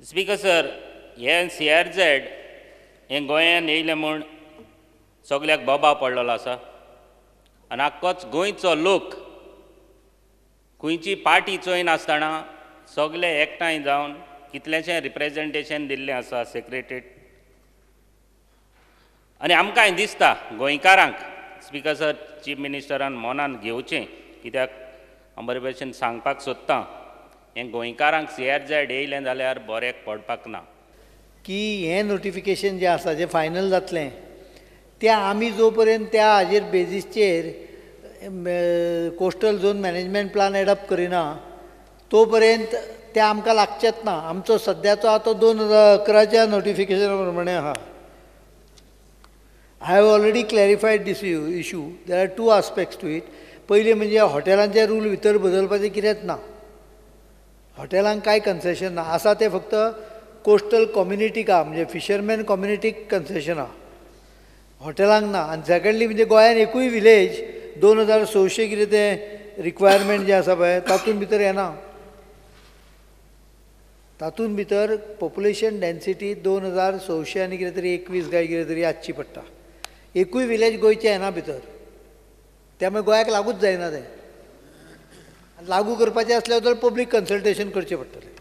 Speaker sir, हें CRZ हें गोंयान येयलें म्हूण सगल्याक बोबाव पडलेलो आसा आनी आख्खोच गोंयचो लोक खंयची पार्टी चोयनासतना सगळे एकठांय जावन कितलेशें रिप्रेजेंटेशन दिल्लें आसा सेक्रेटरीट. आनी आमकांय दिसता गोंयकारांक स्पीकर सर चीफ मिनिस्टरान मनान घेवचें, कित्याक हांव बरे भशेन सांगपाक सोदतां हें गोंयकारांक CRZ येयलें जाल्यार बऱ्याक पडपाक ना. की हें नोटिफिकेशन जें आसा जें फायनल जातलें तें आमी जो पर्यंत त्या हाजेर बेजीसचेर coastal zone management plan adopt करिना तो पर्यंत तें आमकां लागचेंच ना. आमचो सद्याचो आतां 2011च्या नोटिफिकेशना प्रमाणे आहा. I have already clarified this issue. There are two aspects to it. पयलीं म्हणजे हॉटेलांचे रूल भितर बदलपाचें कितेंच ना, हॉटेलांक कांय कन्सेशन ना, आसा तें फक्त कोस्टल कम्युनिटीक आहा, म्हणजे फिशरमॅन कम्युनिटीक कन्सेशन आहा, हॉटेलांक ना. आनी सेकंडली म्हणजे गोंयान एकूय विलेज 2600 कितें तें रिक्वायरमेंट जें आसा पळय तातूंत भितर येना. तातूंत भितर पॉप्युलेशन डेन्सिटी 2600 आनी कितें तरी 21 काय कितें तरी आसची पडटा. एकूय विलेज गोंयचें येना भितर, त्यामुळे गोंयाक लागूच जायना तें. लागू करपाचें आसल्यार तर पब्लीक कन्सल्टेशन करचें पडटलें.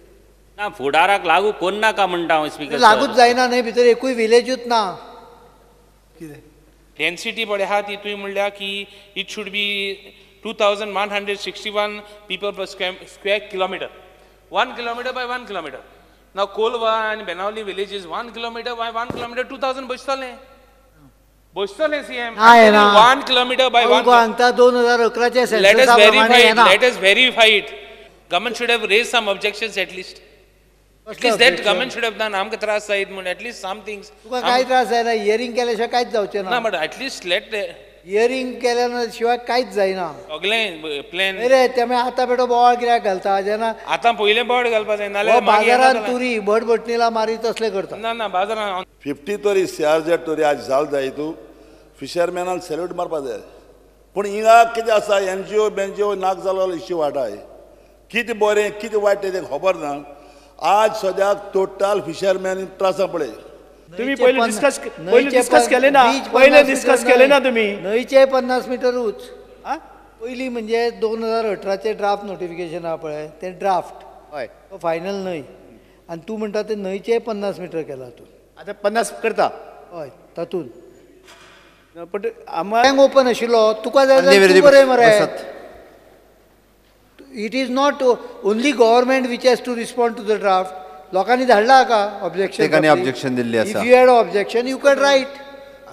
ना फुडाराक लागू कोन्नाका म्हणटा हांव स्पीकर. लागूच जायना न्हय, भितर एकूय विलेजूच ना. कितें डेन्सिटी पळय आहा ती तुवें म्हणल्या की it should be 2161 people per square kilometre, 1 kilometre by 1 kilometre. Now Colva आनी Benaulim village is 1 kilometre by 1 kilometre 2000 बसतलें बसतलें CM 1 kilometre by 1. सांगता 2011च्या सेन्ससा प्रमाणे येना. Let us verify it. Government should have raised some objections at least. At least that government should have done. आमकां त्रास जायत म्हूण at least some things. तुका कांय त्रास जायना, हियरींग केल्या शिवाय कांयच जावचें ना. ना, but at least let hearing केल्या शिवाय कांयच जायना. सगळें प्लॅन रे. त्यामुळे आतां बेटो बोवाळ कित्याक घालता जेन्ना आतां पयलें बोवाळ घालपा जाय, नाल्यार बाजारान तुरी भटभटणीला मारी तसलें करता. ना ना बाजारान 50 तरी CRZ तरी आज जाल जाय. तूं फिशरमॅनान सॅल्यूट मारपा जाय. पूण हिंगा कितें आसा NGO बेनजीओ नाक जालो इश्यू वाटाय, कितें बरें कितें वायट तें खबर ना. आज सद्याक टोटल फिशरमॅन त्रासा पळय. तुम्ही पहिले डिस्कस केले ना, पहिले डिस्कस केले ना तुम्ही न्हंयचे 50 मिटरूच. पयलीं म्हणजे 2018 ड्राफ्ट नोटिफिकेशन आहा पळय तें ड्राफ्ट, हय, तो फायनल न्हय. आनी तूं म्हणटा तें न्हंयचे 50 मिटर केला तूं आतां 50 करता. हय, तातूंत पण बँक ओपन आशिल्लो तुका जाय जाल्यार बरय मरे. It is not only government which has to respond to the draft. लोकांनी धाडला का ऑब्जेक्शन? तेकानी ऑब्जेक्शन दिल्ली आसा. If you had objection you can write.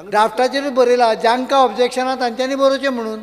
ड्राफ्टाचेरूय बरयला, जांकां ऑब्जेक्शन आहा तांच्यांनी बरोवचें म्हणून.